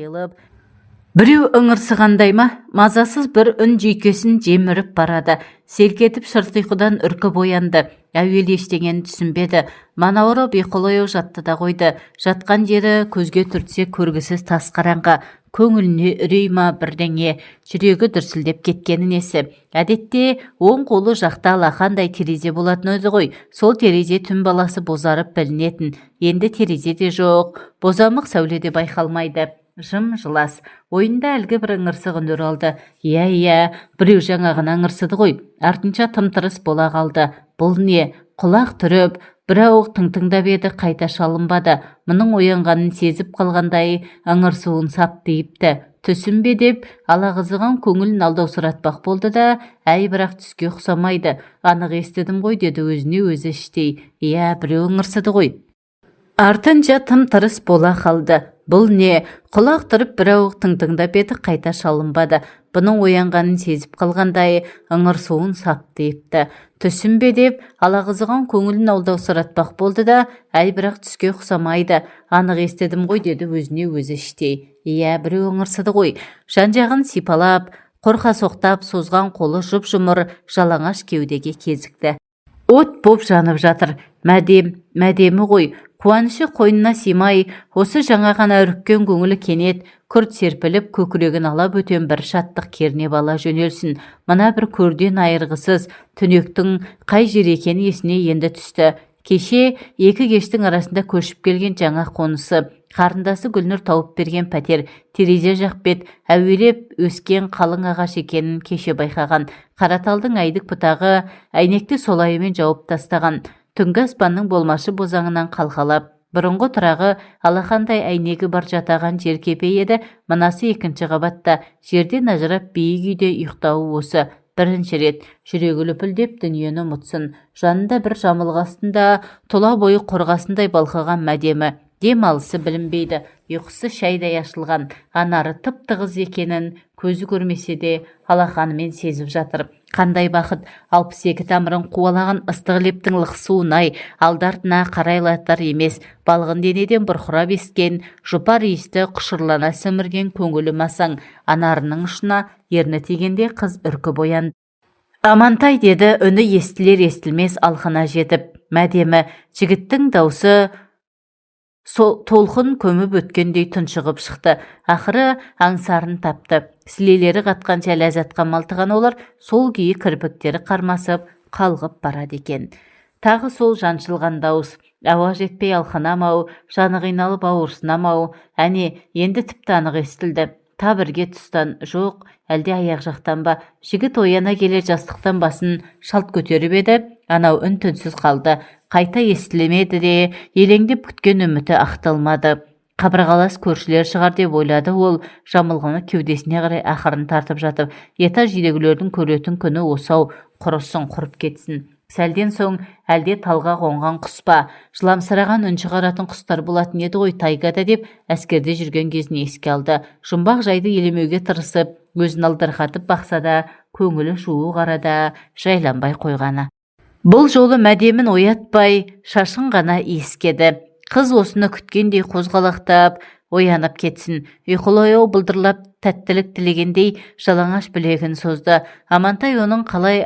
Жайылып, біреу ыңырсығандай ма, мазасыз бір үн жүйкесін жеміріп барады. Селк етіп, шырт ұйқыдан үркіп оянды. Әуелі ештеңені түсінбеді. Манаурап, ұйқылы жатты да қойды. Жатқан жері көзге түртсе көргісіз тас қараңғы. Көңіліне үрей ма, бірдеңе, жүрегі дүрсілдеп кеткені несі? Әдетте оң қолы жақта алақандай терезе болатын еді ғой. Сол терезе түн баласы бозарып білінетін. Енді терезе де жоқ, бозамық сәуле де байқалмайды. Жым-жылас. Ойында әлгі бір ыңырсық үн оралды. Иә, біреу жаңа ғана ыңырсыды ғой. Артынша тым-тырыс бола қалды. Бұл не? Құлақ түріп, бір ауық тың-тыңдап еді, қайта шалынбады. Мұның оянғанын сезіп қалғандай, ыңырсуын сап тыйыпты. Түсім бе деп алағызыған көңілін алдаусыратпақ болды да, әй, бірақ түске ұқсамайды. Анық естідім ғой, деді өзіне өзі іштей. Иә, біреу ыңырсыды ғой. Артынша тым-тырыс бола қалды. Бұл не? Құлақ түріп, бір ауық тың-тыңдап еді, қайта шалынбады. Бұның оянғанын сезіп қалғандай, ыңырсуын сап тыйыпты. Түсім бе деп алағызыған көңілін алдаусыратпақ болды да, әй, бірақ түске ұқсамайды. Анық естідім ғой, деді өзіне өзі іштей. Иә, біреу ыңырсыды ғой. Жан-жағын сипалап, қорқасоқтап созған қолы жұп-жұмыр жалаңаш кеудеге кезікті. От боп жанып жатыр. Мәдем, Мәдемі ғой. Қуанышы қойнына сыймай, осы жаңа ғана үріккен көңілі кенет күрт серпіліп, көкірегін ала бөтен бір шаттық кернеп ала жөнелсін. Мына бір көрден айырғысыз түнектің қай жер екені есіне енді түсті. Кеше екі кештің арасында көшіп келген жаңа қонысы, қарындасы Гүлнұр тауып берген пәтер. Терезе жақ бет әуелеп өскен қалың ағаш екенін кеше байқаған. Қараталдың әйдік бұтағы әйнекті солайымен жауып тастаған. Түнгі аспанның болмашы бозаңынан қалқалап. Бұрынғы тұрағы алақандай әйнегі бар жатаған жер кепе еді, мынасы екінші қабатта, жерден ажырап, биік үйде ұйықтауы осы бірінші рет. Жүрегі лүпілдеп, дүниені ұмытсын. Жанында бір жамылғы астында тұла бойы қорғасындай балқыған Мәдемі. Дем алысы білінбейді, ұйқысы шайдай ашылған. Анары тып-тығыз екенін көзі көрмесе де, алақанымен сезіп жатыр. Қандай бақыт! 62 тамырын қуалаған ыстық лептің лықсуын-ай, алды-артына қарайлатар емес. Балғын денеден бұрқырап ескен жұпар иісті құшырлана сімірген көңілі масаң. Анарының ұшына ерні тигенде қыз үркіп оянды. «Амантай!» – деді үні естілер естілмес алқына жетіп. Мәдемі. Жігіттің даусы толқын көміп өткендей тұншығып шықты. Ақыры аңсарын тапты. Сілелері қатқанша ләззатқа малтыған олар сол күйі кірпіктері қармасып, қалғып барады екен. Тағы сол жаншылған дауыс. Ауа жетпей алқынам-ау, жаны қиналып ауырсынам-ау. Әне, енді тіпті анық естілді. Тап ірге тұстан, жоқ, әлде аяқ жақтан ба? Жігіт ояна келе жастықтан басын шалт көтеріп еді, анау үн-түнсіз қалды. Қайта естілмеді де, елеңдеп күткен үміті ақталмады. Қабырғалас көршілер шығар деп ойлады ол, жамылғыны кеудесіне қарай ақырын тартып жатып. Этаж үйдегілердің көретін күні осы-ау, құрысын, құрып кетсін. Сәлден соң әлде талға қонған құс па? Жыламсыраған үн шығаратын құстар болатын еді ғой тайгада деп, әскерде жүрген кезін еске алды. Жұмбақ жайды елемеуге тырысып, өзін алдарқатып бақса да, көңілі жуық арада жайланбай қойғаны. Бұл жолы Мәдемін оятпай, шашын ғана иіскеді. Қыз осыны күткендей қозғалақтап оянып кетсін. Ұйқылы-ояу былдырлап, тәттілік тілегендей жалаңаш білегін созды. Амантай оның қалай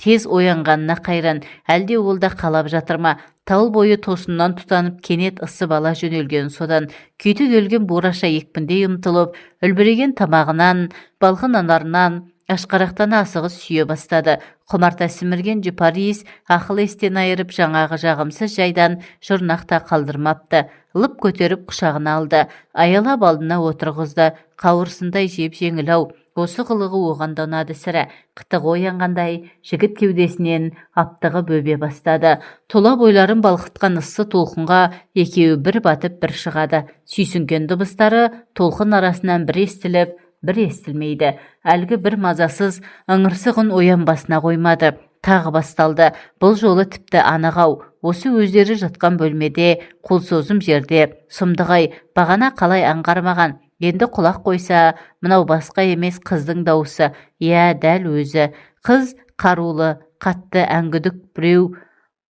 тез оянғанына қайран. Әлде ол да қалап жатыр ма? Тал бойы тосыннан тұтанып, кенет ысып ала жөнелген содан. Күйті келген бураша екпіндей ұмтылып, үлбіреген тамағынан, балғын анарынан ашқарақтана асығыс сүйе бастады. Құмарта сімірген жұпар иіс ақыл-естен айырып, жаңағы жағымсыз жайдан жұрнақ та қалдырмапты. Лып көтеріп құшағына алды. Аялап алдына отырғызды. Қауырсындай жеп-жеңіл-ау. Осы қылығы оған да ұнады сірә. Қытығы оянғандай, жігіт кеудесінен аптығып өбе бастады. Тұла бойларын балқытқан ыссы толқынға екеуі бір батып, бір шығады. Сүйсінген дыбыстары толқын арасынан бір естіліп, бір естілмейді. Әлгі бір мазасыз ыңырсық үн оянбасына қоймады. Тағы басталды. Бұл жолы тіпті анық-ау. Осы өздері жатқан бөлмеде, қол созым жерде. Сұмдық-ай, бағана қалай аңғармаған? Енді құлақ қойса, мынау басқа емес, қыздың дауысы. Иә, дәл өзі. Қыз қарулы, қатты әңгүдік біреу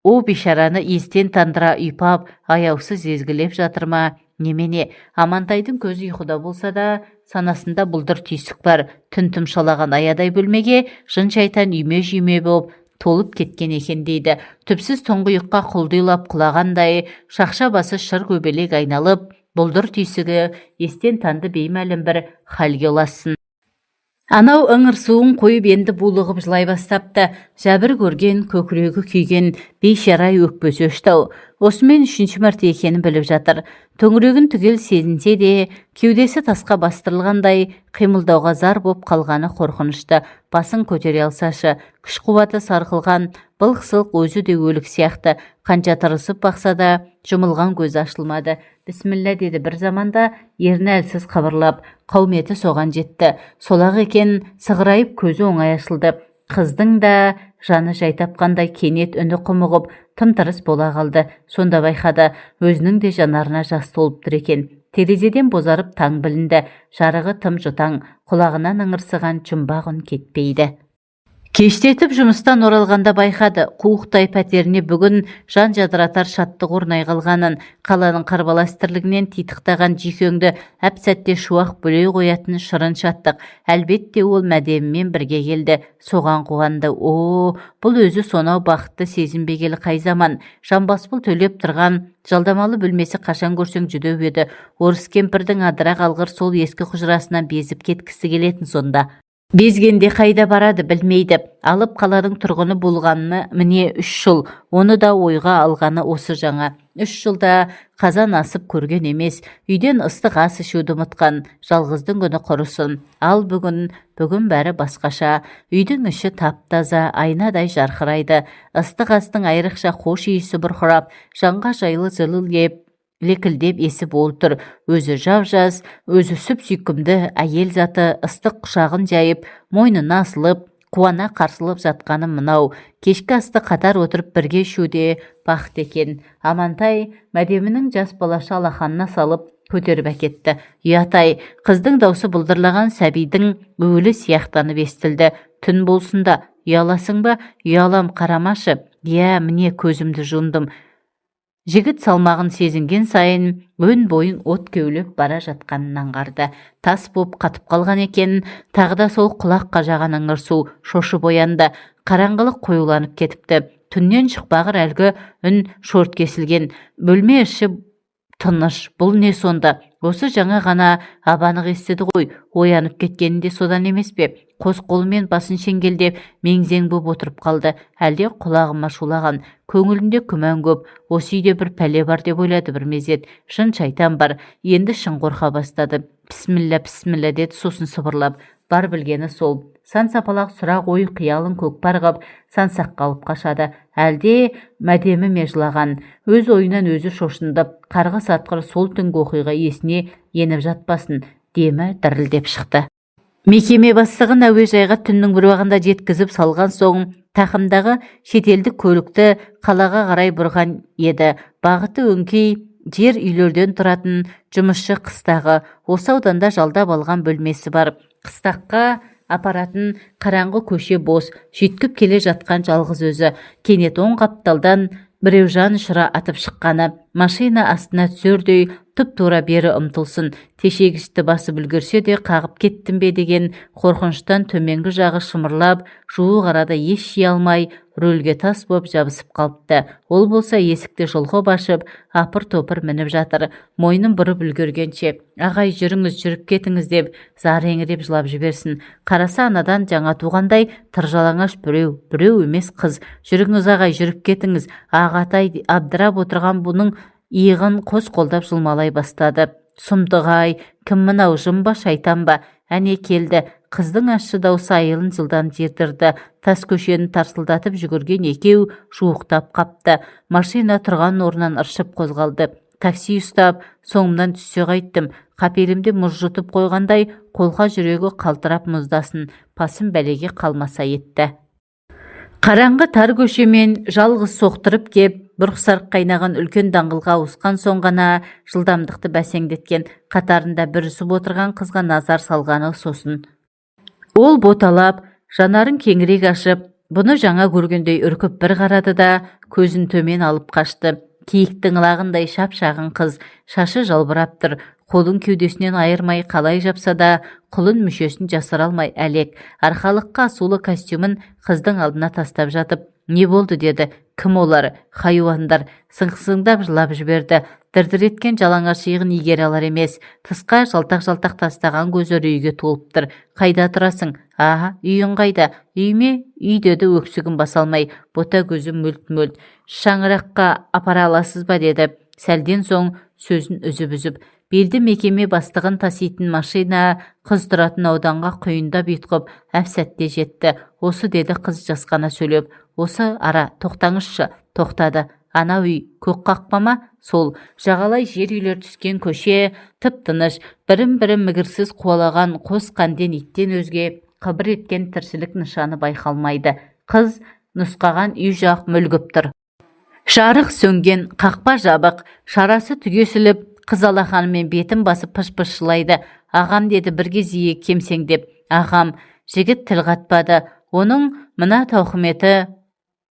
о бейшараны естен тандыра ұйпап, аяусыз езгілеп жатыр ма? Немене, Амантайдың көзі ұйқыда болса да, санасында бұлдыр түйсік бар. Түн тұмшалаған аядай бөлмеге жын-шайтан үйме-жүйме боп толып кеткен екен дейді. Түпсіз тұңғиыққа құлдилап құлағандай, шақша басы шыр көбелек айналып, бұлдыр түйсігі естен танды, беймәлім бір халге ұлассын. Анау ыңырсуын қойып, енді булығып жылай бастапты. Жәбір көрген, көкірегі күйген бейшара, өкпесі өшті-ау. Осымен үшінші мәрте екенін біліп жатыр. Төңірегін түгел сезінсе де, кеудесі тасқа бастырылғандай, қимылдауға зар боп қалғаны қорқынышты. Басын көтере алсашы. Күш-қуаты сарқылған, былқ-сылқ, өзі де өлік сияқты. Қанша тырысып бақса да, жұмылған көзі ашылмады. «Бісміллә», – деді бір заманда ерні әлсіз қыбырлап. Қауметі соған жетті. Сол-ақ екен, сығырайып көзі оңай ашылды. Қыздың да жаны жай тапқандай, кенет үні құмығып, тым-тырыс бола қалды. Сонда байқады, өзінің де жанарына жас толып тұр екен. Терезеден бозарып таң білінді. Жарығы тым жұтаң, құлағынан ыңырсыған жұмбақ үн кетпейді. Кештетіп жұмыстан оралғанда байқады, қуықтай пәтеріне бүгін жан жадыратар шаттық орнай қалғанын. Қаланың қарбалас тірлігінен титықтаған жүйкеңді әп-сәтте шуақ бөлей қоятын шырын шаттық. Әлбетте, ол Мәдемімен бірге келді. Соған қуанды. О, бұл өзі сонау бақытты сезінбегелі қай заман? Жамбаспұл төлеп тұрған жалдамалы бөлмесі қашан көрсең жүдеу еді. Орыс кемпірдің адыра қалғыр сол ескі құжырасынан безіп кеткісі келетін сонда. Безгенде қайда барады, білмейді. Алып қаланың тұрғыны болғанына міне 3 жыл. Оны да ойға алғаны осы жаңа. 3 жылда қазан асып көрген емес, үйден ыстық ас ішуді ұмытқан. Жалғыздың күні құрысын. Ал бүгін, бүгін бәрі басқаша. Үйдің іші тап-таза, айнадай жарқырайды. Ыстық астың айрықша хош иісі бұрқырап, жанға жайлы жылы леп лекілдеп есіп ол тұр. Өзі жап-жас, өзі сүп-сүйкімді әйел заты ыстық құшағын жайып, мойнына асылып, қуана қарсылып жатқаны мынау. Кешкі асты қатар отырып бірге ішу де бақыт екен. Амантай Мәдемінің жас балаша алақанына салып көтеріп әкетті. «Ұят-ай!» Қыздың даусы былдырлаған сәбидің уілі сияқтанып естілді. «Түн болсын да, ұяласың ба?» «Ұялам, қарамашы». «Иә, міне, көзімді жұмдым». Жігіт салмағын сезінген сайын өн бойын от кеулеп бара жатқанын аңғарды. Тас боп қатып қалған екен. Тағы да сол құлақ қажаған ыңырсу. Шошып оянды. Қараңғылық қоюланып кетіпті. Түннен шықпағыр әлгі үн шорт кесілген. Бөлме іші тыныш. Бұл не сонда? Осы жаңа ғана ап-анық естіді ғой. Оянып кеткені де содан емес пе? Қос қолымен басын шеңгелдеп, мең-зең боп отырып қалды. Әлде құлағыма шулаған? Көңілінде күмән көп. Осы үйде бір пәле бар деп ойлады бір мезет. Жын шайтан бар. Енді шын қорқа бастады. «Пісміллә, пісміллә», – деді сосын сыбырлап. Бар білгені сол. Сан сапалақ сұрақ ой қиялын көкпар қып, сан саққа алып қашады. Әлде Мәдемі ме жылаған? Өз ойынан өзі шошынды. Қарғыс атқыр сол түнгі оқиға есіне еніп жатпасын. Демі дірілдеп шықты. Мекеме бастығын әуежайға түннің бір уағында жеткізіп салған соң, тақымдағы шетелдік көлікті қалаға қарай бұрған еді. Бағыты өңкей жер үйлерден тұратын жұмысшы қыстағы. Осы ауданда жалдап алған бөлмесі бар. Қыстаққа апаратын қараңғы көше бос, жүйткіп келе жатқан жалғыз өзі. Кенет оң қапталдан біреу жан ұшыра атып шыққаны. Машина астына түсердей тұп-тура бері ұмтылсын. Тежегішті басып үлгерсе де, қағып кеттім бе деген қорқыныштан төменгі жағы шымырлап, жуық арада ес жия алмай, рөлге тас боп жабысып қалыпты. Ол болса есікті жұлқып ашып, апыр-топыр мініп жатыр. Мойнын бұрып үлгергенше: «Ағай, жүріңіз, жүріп кетіңіз», – деп зар еңіреп жылап жіберсін. Қараса, анадан жаңа туғандай тыр жалаңаш біреу. Біреу емес, қыз. «Жүріңіз, ағай, жүріп кетіңіз, ағатай!» Абдырап отырған бұның иығын қос қолдап жұлмалай бастады. Сұмдық-ай, кім мынау, жын ба, шайтан ба? Әне келді. Қыздың ащы даусы айылын жылдам жидырды. Тас көшені тарсылдатып жүгірген екеу жуықтап қапты. Машина тұрған орнынан ыршып қозғалды. Такси ұстап, соңымнан түссе қайттім. Қапелімде мұз жұтып қойғандай, қолқа жүрегі қалтырап мұздасын. Басым бәлеге қалмаса етті. Қараңғы тар көшемен жалғыз соқтырып кеп, бұрқ-сарқ қайнаған үлкен даңғылға ауысқан соң ғана жылдамдықты бәсеңдеткен. Қатарында бүрісіп отырған қызға назар салғаны сосын. Ол боталап, жанарын кеңірек ашып, бұны жаңа көргендей үркіп бір қарады да, көзін төмен алып қашты. Киіктің лағындай шап-шағын қыз, шашы жалбырап тұр. Қолын кеудесінен айырмай қалай жапса да, құлын мүшесін жасыра алмай әлек. Арқалыққа асулы костюмін қыздың алдына тастап жатып, «Не болды?» деді. «Кім олар? Хайуандар!» Сыңсыңдап жылап жіберді. Дір-дір еткен жалаңаш иығын игере алар емес. Тысқа жалтақ-жалтақ тастаған көзі үрейге толып тұр. «Қайда тұрасың? Аға, үйің қайда?» «Үй ме? Үй», деді өксігін баса алмай. Бота көзі мөлт-мөлт. «Шаңыраққа апара аласыз ба?» деді сәлден соң сөзін үзіп-үзіп. Белді мекеме бастығын таситын машина қыз тұратын ауданға құйындап ұйтқып әп-сәтте жетті. «Осы», деді қыз жасқана сөйлеп. «Осы ара, тоқтаңызшы». Тоқтады. «Анау үй көк қақпа ма? Сол». Жағалай жер үйлер түскен көше тып-тыныш. Бірін-бірі мігірсіз қуалаған қос қанден иттен өзге қыбыр еткен тіршілік нышаны байқалмайды. Қыз нұсқаған үй жақ мүлгіп тұр. Жарық сөнген, қақпа жабық. Шарасы түгесіліп, қыз алақанымен бетін басып пыш-пыш жылайды. «Ағам», деді бір кезегі кемсеңдеп. «Ағам». Жігіт тіл қатпады. Оның мына тауқыметі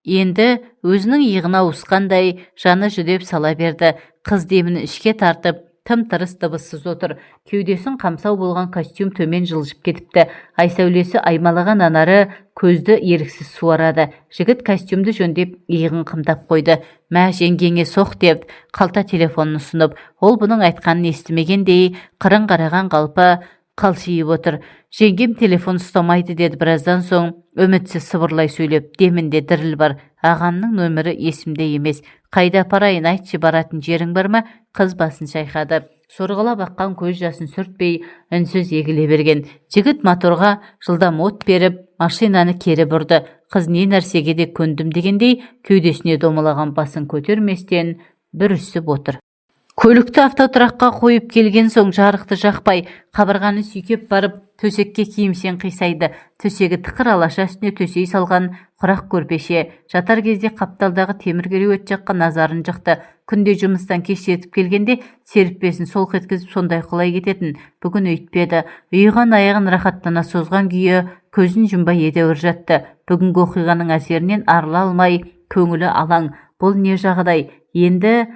енді өзінің иығына ауысқандай, жаны жүдеп сала берді. Қыз демін ішке тартып, тым-тырыс, дыбыссыз отыр. Кеудесін қамсау болған костюм төмен жылжып кетіпті. Ай сәулесі аймалаған анары көзді еріксіз суарады. Жігіт костюмді жөндеп, иығын қымтап қойды. «Мә, жеңгеңе соқ», деп қалта телефонын ұсынып. Ол бұның айтқанын естімегендей, қырын қараған қалпы қалшиып отыр. «Жеңгем телефон ұстамайды», деді біраздан соң үмітсіз сыбырлай сөйлеп. Демінде діріл бар. «Ағамның нөмірі есімде емес. Қайда апарайын, айтшы, баратын жерің бар ма?» Қыз басын шайқады. Сорғалап аққан көз жасын сүртпей, үнсіз егіле берген. Жігіт моторға жылдам от беріп, машинаны кері бұрды. Қыз не нәрсеге де көндім дегендей, кеудесіне домалаған басын көтерместен бүрісіп отыр. Көлікті автотұраққа қойып келген соң, жарықты жақпай, қабырғаны сүйкеп барып, төсекке киімшең қисайды. Төсегі тықыр алаша, үстіне төсей салған құрақ көрпеше. Жатар кезде қапталдағы темір кереует жаққа назарын жықты. Күнде жұмыстан кеш жетіп келгенде серіппесін солқ еткізіп, сондай құлай кететін. Бүгін өйтпеді. Ұйыған аяғын рахаттана созған күйі көзін жұмбай едәуір жатты. Бүгінгі оқиғаның әсерінен арыла алмай, көңілі алаң. Бұл не жағдай? Енді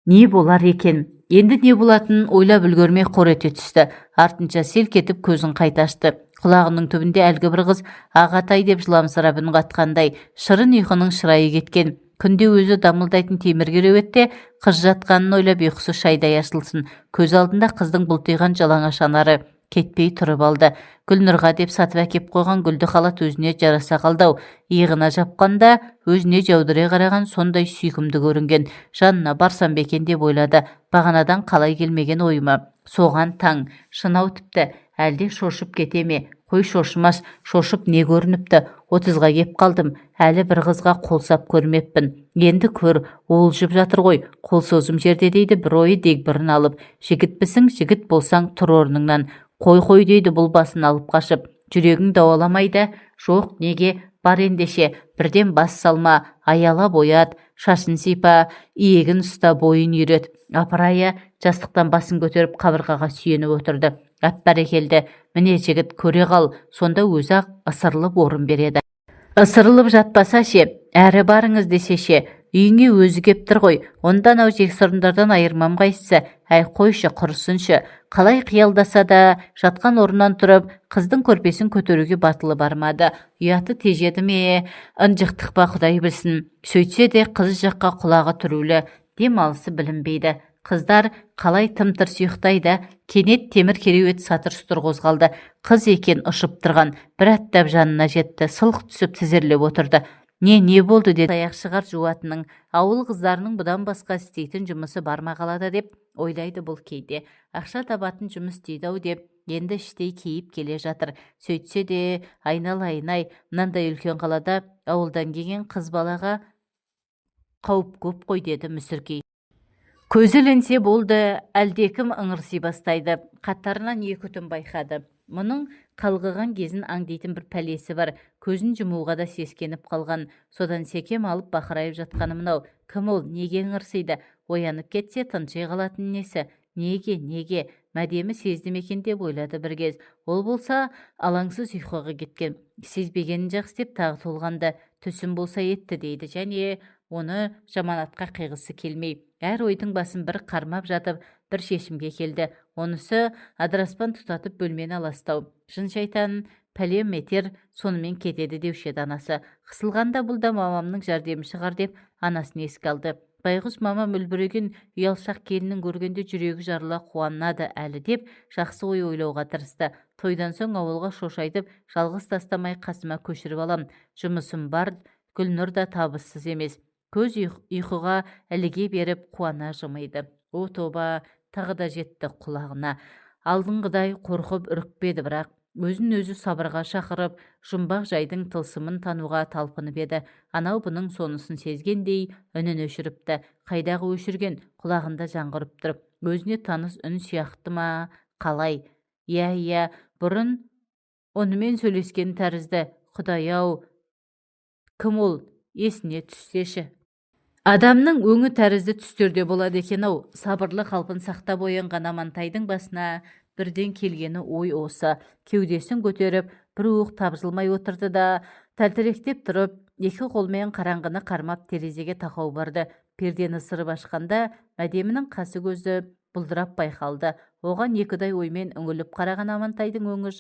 не болар екен? Енді не болатынын ойлап үлгермей, қор ете түсті. Артынша селк етіп көзін қайта ашты. Құлағының түбінде әлгі бір қыз «ағатай» деп жыламсырап үн қатқандай. Шырын ұйқының шырайы кеткен. Күнде өзі дамылдайтын темір кереуетте қыз жатқанын ойлап, ұйқысы шайдай ашылсын. Көз алдында қыздың бұлтиған жалаңаш анары кетпей тұрып алды. Гүлнұрға деп сатып әкеп қойған гүлді халат өзіне жараса қалды-ау. Иығына жапқанда өзіне жәудірей қараған сондай сүйкімді көрінген. Жанына барсам ба екен деп ойлады. Бағанадан қалай келмеген ойыма? Соған таң шынау тіпті. Әлде шошып кете ме? Қой, шошымас. Шошып не көрініпті? 30-ға кеп қалдым, әлі бір қызға қол сап көрмеппін. Енді көр, уылжып жатыр ғой қол созым жерде, дейді бір ойы дегбірін алып. Жігітпісің? Жігіт болсаң, тұр орныңнан. «Қой, қой», дейді бұл басын алып қашып. Жүрегің дауаламайды. Жоқ, неге бар ендеше? Бірден бас салма, аялап оят, шашын сипа, иегін ұста, бойын үйрет. Апырайы, жастықтан басын көтеріп, қабырғаға сүйеніп отырды. Әп, бәрекелді, міне, жігіт, көре қал, сонда өзі-ақ ысырылып орын береді. Ысырылып жатпаса ше? Әрі барыңыз десе ше? Үйіңе өзі кеп тұр ғой. Онда анау жексұрындардан айырмам қайсысы? Әй, қойшы, құрысыншы. Қалай қиялдаса да, жатқан орнынан тұрып, қыздың көрпесін көтеруге батылы бармады. Ұяты тежеді ме, ынжықтық па, құдай білсін. Сөйтсе де, қыз жаққа құлағы түрулі, дем алысы білінбейді. Қыздар қалай тым-тырыс ұйықтайды? Кенет темір кереует сатыр-сұтыр қозғалды. Қыз екен ұшып тұрған. Бір аттап жанына жетті, сылқ түсіп, тізерлеп отырды. «Не, не болды?» деді. Аяқ шығар жуатының. Ауыл қыздарының бұдан басқа істейтін жұмысы бар ма қалада деп ойлайды бұл кейде. Ақша табатын жұмыс істейді-ау деп енді іштей кейіп келе жатыр. Сөйтсе де, айналайын-ай, мынандай үлкен қалада ауылдан келген қыз балаға қауіп көп қой, деді мүсіркей. Көзі ілінсе болды, әлдекім ыңырси бастайды. Қатарынан екі түн байқады. Мұның қалғыған кезін аңдитын бір пәлесі бар. Көзін жұмуға да сескеніп қалған. Содан секем алып бақырайып жатқаны мынау. Кім ол? Неге ыңырсиды? Оянып кетсе, тынши қалатын несі? Неге, неге? Мәдемі сезді ме екен деп ойлады бір кез. Ол болса алаңсыз ұйқыға кеткен. Сезбегенін жақсы деп тағы толғанды. Түсім болса етті дейді және оны жаманатқа қиғысы келмей, әр ойдың басын бір қармап жатып, бір шешімге келді. Онысы адыраспан тұтатып бөлмені аластау. Жын-шайтан пәле етер, сонымен кетеді деуші еді анасы. Қысылғанда бұл да мамамның жәрдемі шығар деп анасын еске алды. Байғұс мамам үлбіреген ұялшақ келінін көргенде жүрегі жарыла қуанады әлі деп жақсы ой ойлауға тырысты. Тойдан соң ауылға шошайтып, жалғыз тастамай қасыма көшіріп алам. Жұмысым бар, Гүлнұр да табыссыз емес. Көз ұйқыға іліге беріп қуана жымиды. О, тоба, тағы да жетті құлағына. Алдыңғыдай қорқып үрікпеді, бірақ өзін өзі сабырға шақырып, жұмбақ жайдың тылсымын тануға талпынып еді. Анау бұның сонысын сезгендей үнін өшіріпті. Қайдағы өшірген, құлағында жаңғырып тұр. Өзіне таныс үн сияқты ма, қалай? Иә, иә, бұрын онымен сөйлескен тәрізді. Құдай-ау, кім ол? Есіне түссеші. Адамның өңі тәрізді түстерде болады екен-ау. Сабырлы қалпын сақтап оянған Амантайдың басына бірден келгені ой осы. Кеудесін көтеріп, бір уық тапжылмай отырды да, тәлтіректеп тұрып, екі қолымен қараңғыны қармап терезеге тақау барды. Пердені сырып ашқанда Мәдемінің қасы көзі бұлдырап байқалды. Оған екіұдай оймен үңіліп қараған Амантайдың өңі